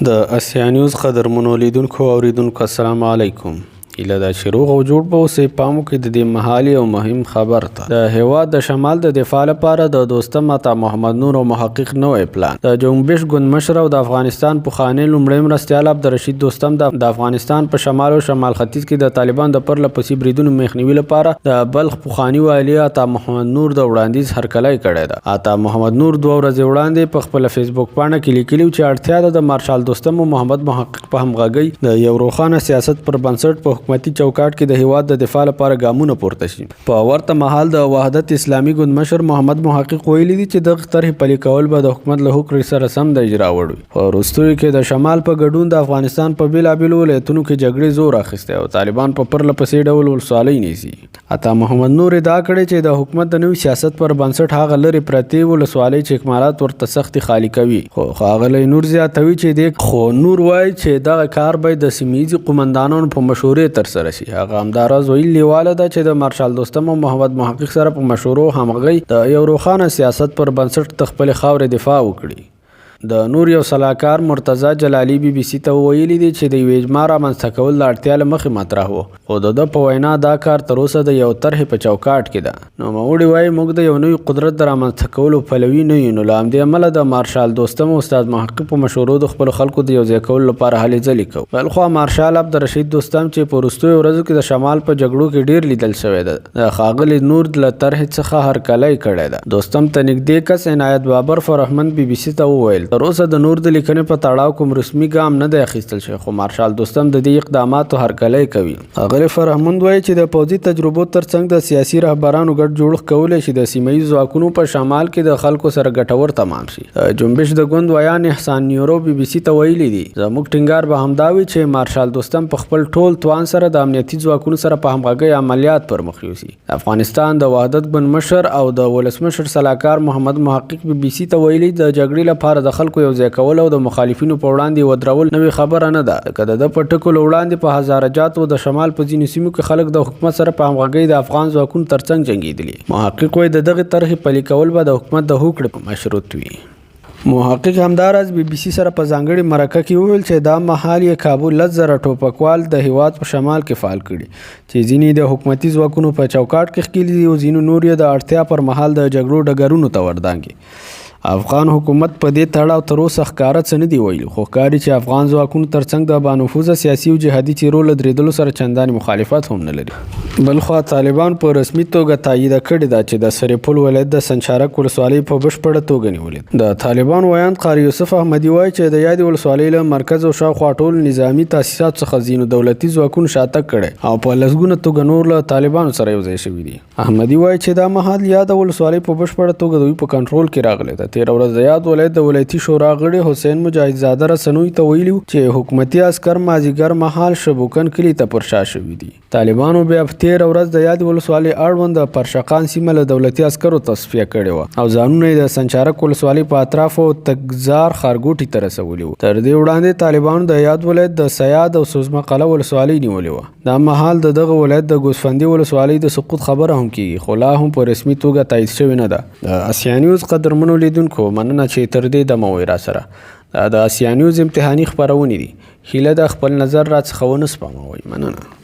د اسیا نیوز قدرمنو لیدونکو او اوریدونکو، السلام علیکم. هیله ده چې روغ او جوړ به اوسئ. پام وکړئ د دې مهالي او مهم خبر ته. د هیواد د شمال د دفاع لپاره د دوستم، عطا محمد نور او محقق نوی پلان. د جنبش ګوند مشر او د افغانستان پخوانی لومړی مرستیال عبدالرشید دوستم د افغانستان په شمال او شمال ختیځ کې د طالبانو د پرله پسې بریدونو مخنیوي لپاره د بلخ پخواني والي عطا محمد نور د وړاندیز هرکلی کړی ده. عطا محمد نور 2 ورځې وړاندې په خپله فیسبوک پاڼه کې لیکلي چې اړتیا ده د مارشال دوستم او محمد محقق په همغږۍ د یو روښانه سیاست پر بنسټ په حکومتي چوکاټ کې د هیواد د دفاع لپاره ګامونه پورته شي. په ورته مهال د وحدت اسلامي ګوند مشر محمد محقق ویلي دي چې دغه طرحې پلي کول به د حکومت له هوکړې سره سم د اجرا وړ وي. په وروستیو کې د شمال په ګډون د افغانستان په بېلابېلو ولایتونو کې جګړې زور اخیستی او طالبان په پرله پسې ډول ولسوالۍ نیسي. عطا محمد نور ادعا کړې چې د حکومت د نوي سیاست پر بنسټ هغه لرې پرتې ولسوالۍ چې اکمالات ورته سختې خالي کوي، خو ښاغلی نور زیاتوي چې دې خو نور وایي چې دغه کار باید د سیمه ییزو قومندانانو په مشورې ترسره شي. هغه همداراز ویلي، لیواله ده چې د مارشال دوستم او محمد محقق سره په مشورو، همغږۍ، د یو روښانه سیاست پر بنسټ د خپلې خاورې دفاع وکړي. د نور یو سلاکار مرتضی جلالی بي بي سي ته ویلي دي چې د یوې اجماع رامنځته کول د اړتیا له مخې مطرح و، خو د ده په وینا دا کار تر اوسه د یو طرحې په چوکاټ کې ده. نوموړي وایي، موږ د یو نوي قدرت د رامنځته کولو پلوي نه یو، نو له همدې امله د مارشال دوستم او استاد محقق په مشورو د خپلو خلکو د یو ځای کولو لپاره هلې ځلې کوو. بلخوا مارشال عبدالرشید دوستم، چې په وروستیو ورځو کې د شمال په جګړو کې ډیر لیدل شوی دی، د ښاغلي نور له طرحې څخه هرکلی کړی ده. دوستم ته نږدې کس عنایت بابر فرهمند بي بي سي ته وویل، تر اوسه د نور د لیکنې په تړاو کوم رسمي ګام نه دی اخیستل شوی، خو مارشال دوستم د دې اقداماتو هرکلی کوي. ښاغلی فرهمند وایي چې د پوځي تجربو ترڅنګ د سیاسي رهبرانو ګډ جوړښت کولی شي د سیمه ییزو ځواکونو په شمال کې د خلکو سره ګټور تمام شي. د جنبش د ګوند ویاند احسان نیورو بي بي سي ته ویلي دي، زموږ ټینګار به همدا وي چې مارشال دوستم په خپل ټول توان سره د امنیتي ځواکونو سره په همغږۍ عملیات پر مخ یوسي. د افغانستان د وحدت ګوند مشر او د ولسمشر سلاکار محمد محقق بي بي سي ته ویلي، د جګړې لپاره د خلکو یو ځای کول او د مخالفینو په وړاندې ودرول نوې خبره نه ده، ځکه د ده په ټکو له وړاندې په هزاره جاتو او د شمال په ځینو سیمو کې خلک د حکومت سره په همغږۍ د افغان ځواکونو ترڅنګ جنګېدلي. محقق وایي، د دغې طرحې پلي کول به د حکومت د هوکړې په مشروط وي. محقق همداراز بي بي سي سره په ځانګړې مرکه کې وویل چې دا مهال یې کابو 10,000 ټوپکوال د هیواد په شمال کې فعال کړي چې ځینې د حکومتي ځواکونو په چوکاټ کې ښکیل دي او ځینو نور یې د اړتیا پر مهال د جګړو ډګرونو ته وردانګي. افغان حکومت په دې تړاو تر اوسه ښکاره څه نه دي ویلي، خو ښکاري چې افغان ځواکونو ترڅنګ د بانفوذه سیاسي او جهادي څېرو له درېدلو سره چندانې مخالفت هم نه لري. بلخوا طالبان په رسمي توګه تاییده کړې ده چې د سرپل ولایت د سنچارک ولسوالۍ په بشپړه توګه نیولې. د طالبان ویاند قاري یوسف احمدي وایي چې د یادې ولسوالۍ له مرکز او شاوخوا ټولو نظامي تاسیساتو څخه ځینو دولتي ځواکونو شاتګ کړی او په لسګونه توګه نور له طالبانو سره یو ځای شوي دي. احمدي وایي چې دا مهال یاده ولسوالۍ په بشپړه توګه د دوی په کنټرول کې راغلې ده. تېره ورځ د یاد ولایت د ولایتي شورا غړي حسین مجاهد زاده رسنیو ته ویلي چې حکومتي عسکر مازیګر مهال شبوکن کلي ته پر شا شوي دي. طالبانو بیا په تېره ورځ د یادې ولسوالۍ اړوند د پرشقان سیمه له دولتي عسکرو تصفیه کړې وه او ځانونه یې د سنچارک ولسوالۍ په اطرافو تګزار ښارګوټي ته رسولي وو. تر دې وړاندې طالبانو د یاد ولایت د صیاد او سوزمه قلعه ولسوالۍ نیولې وه. دا مهال د دغه ولایت د ګوسفندي ولسوالۍ د سقوط خبره هم کیږي، خو لا هم په رسمي توګه تایید شوې نه ده. د اسیا نیوز قدرمنو لیدونکو، مننه چې تر دې دمه وئ راسره. دا د اسیا نیوز امتحاني خپرونې دي. هیله ده خپل نظر راڅخه ونه سپموئ. مننه.